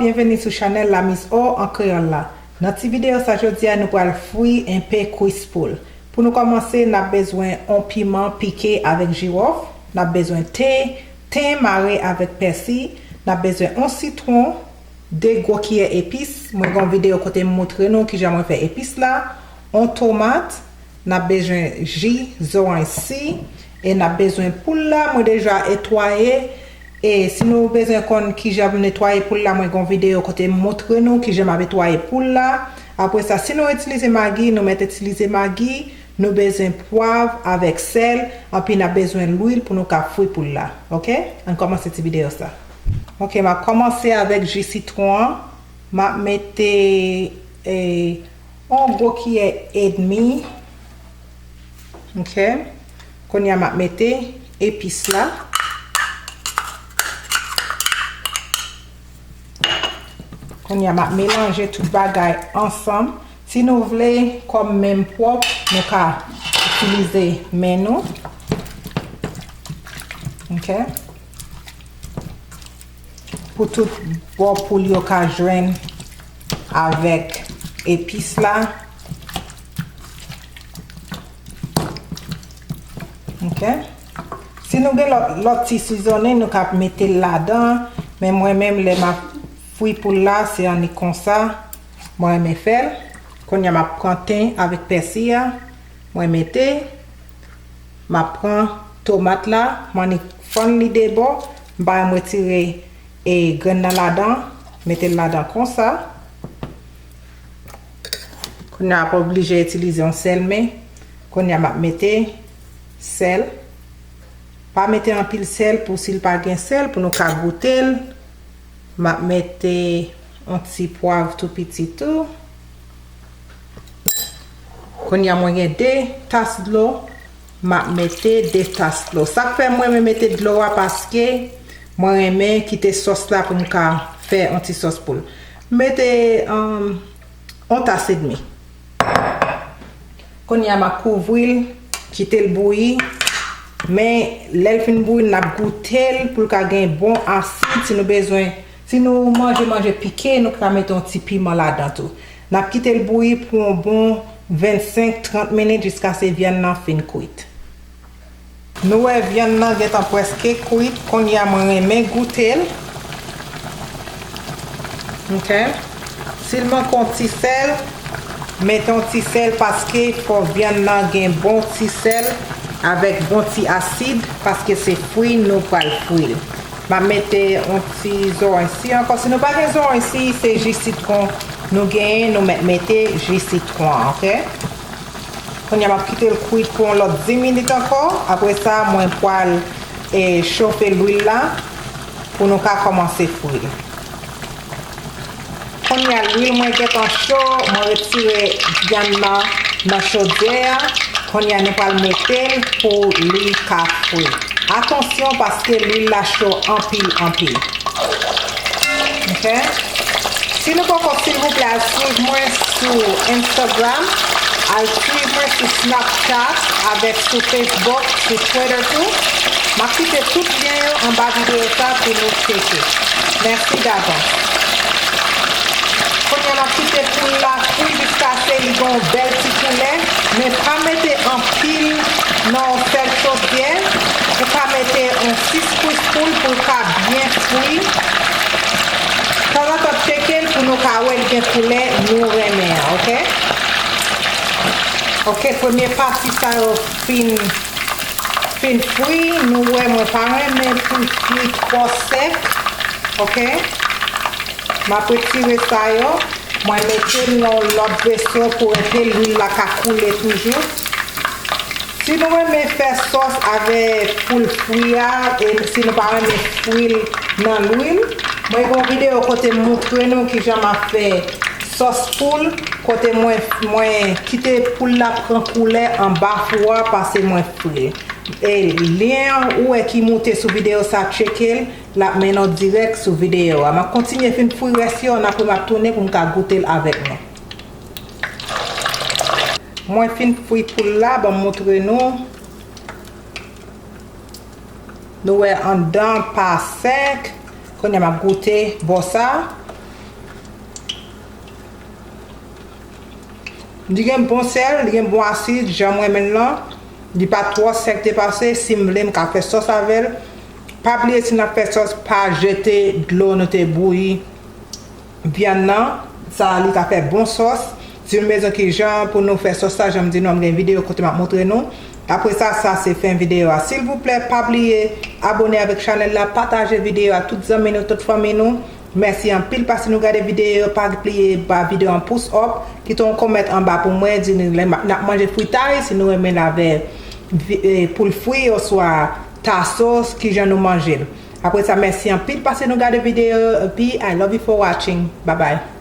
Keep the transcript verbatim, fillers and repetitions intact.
Byenveni sou chanèl La Miss O an kreyòl la. Nan ti videyo sa jodi a, nou pral fri enpe kwis poul. Pou nou kòmanse, n ap bezwen on piman pike avèk jiwòf, n ap bezwen te, ten mare avèk pèsi, n ap bezwen on sitwon, de gwo kiyè epis. Mwen gen yon videyo kote m montre nou kijan mwen fè epis la, on tomat, n ap bezwen ji zoranj si, e n ap bezwen poul la, mwen deja etwaye. E si nou bezwen konn kijan pou netwaye poul la, mwen gen yon videyo kote m montre nou kijan m ap etwaye poul la. Apre sa, si nou itilize magi, nou mèt itilize magi. Nou bezwen pwav avèk sèl, anpi n ap bezwen lwil pou nou ka fri poul la. Oke? Ann kòmanse ti videyo sa. Oke, m ap kòmanse avèk ji sitwon an. M ap mete, e, yon gwo kiyè edmi. Oke? Kounye a m ap mete epis la. Kounye a m ap melanje tout bagay ansanm. Si nou vle, kòm men m pwòp, nou ka itilize men nou. Oke? Pou tout bò poul yo ka jwenn avèk epis la. Oke? Si nou gen lòt, lòt ti sizonnen, nou ka mete l ladan, men mwen menm, lè m ap fri poul la, se annik konsa mwen renmen fè l. Kounye a m ap pran ten avèk pèsi a, mwen mete, m ap pran tomat la, m annik fann li de bò, m pa renmen retire e grenn nan ladan, mete l ladan konsa. Kounye a pa oblije itilize yon sèl men. Kounye a m ap mete sèl. Pa mete anpil sèl pou si l pa gen sèl, pou nou ka goute l. M ap mete yon ti pwav tou piti tou. Kounye a mwen gen de tas dlo. M ap mete de tas dlo. Sa k fè mwen renmen mete dlo a, paske mwen renmen kite sòs la pou m ka fè yon ti sòs poul. M mete, um, yon tas edmi. Kounye a m ap kouvri l, kite l bouyi. Men, lè l fin bouyi, n ap goute l pou l ka gen bon asid. Si nou bezwen, si nou manje, manje pike, nou ka mete yon ti piman ladan tou. N ap kite l bouyi pou yon bon vennsenk, trant minit jiskaske vyann nan fin kwit. Nou wè vyann nan gentan prèske kwit, kounye a mwen renmen goute l. Oke. Si l manke yon ti sèl, mete yon ti sèl paske fò vyann nan gen bon ti sèl avèk bon ti asid paske se fri nou pral fri l. M ap mete yon ti zoranj si ankò. Si nou pa gen zoranj si, se ji sitwon nou genyen, nou mèt mete ji sitwon an, oke? Kounye a m ap kite l kwit pou yon lòt dis minit ankò. Apre sa, mwen pral, e, chofe lwil la pou nou ka kòmanse fri l. Kounye a, lwil mwen gentan cho, mwen retire vyann nan nan chodyè a. Kounye a, nou pral mete l pou li ka fri. Atansyon, paske lwil la cho anpil, anpil. Oke? Si nou poko, silvouplè, al swiv mwen sou Instagram, al swiv mwen sou Snapchat, avèk sou Facebook, sou Twitter tou. M ap kite tout lyen yo anba videyo sa pou nou tcheke. Mèsi davans. Kounye a, m ap kite poul la fri jiskaske li gen yon bèl ti koulè, men pa mete anpil nan yon sèl chodyè. Ou ka mete yon sis kwis poul pou l ka byen fri. Tanzantan, tcheke l pou nou ka wè l gen koulè nou renmen an, oke? Oke, premye pati sa yo fin, fin fri. Nou wè, mwen pa renmen pou l fri twò sèk, oke? M ap retire sa yo. Mwen mete l nan yon lòt veso pou enpe lwil la ka koule toujou. Si nou renmen fè sòs avèk poul fri a, e si nou pa renmen fri l nan lwil, mwen gen yon videyo kote m montre nou kijan m ap fè sòs poul, kote mwen, mwen kite poul la pran koulè anba fou a, pase mwen fri l. E lyen an ou wè ki moute sou videyo sa, tcheke l, l ap mennen w dirèk sou videyo a. M ap kontinye fin fri rès yo, ann apre m ap tounen pou m ka goute l avèk nou. Mwen fin fri poul la, ban m montre nou. Nou wè anndan pa sèk. Kounye a m ap goute bò sa. Li gen bon sèl, li gen bon asid, jan mwen renmen l lan. Li pa twò sèk depase, si m vle m ka fè sòs avè l. Pa bliye si n ap fè sòs, pa jete dlo nou te bouyi vyann nan. Sa li ka fè bon sòs. Si nou bezwen kijan pou nou fè sòs la, jan m di nou, m gen videyo kote m ap montre nou. Apre sa, sa se fen videyo a. Silvouplè, pa bliye abòne avèk chanèl la, pataje videyo a tout zanmi nou, tout fanmi nou. Mèsi anpil paske nou gade videyo yo, pa bliye ba videyo an pous up, kite yon kòmant anba pou mwen, di nou lè n ap manje fritay, si nou renmen l avè vi- eh, poul fri oswa tasos, kijan nou manje l. Apre sa, mèsi anpil paske nou gade videyo yo, epi I love you for watching. Bye bye.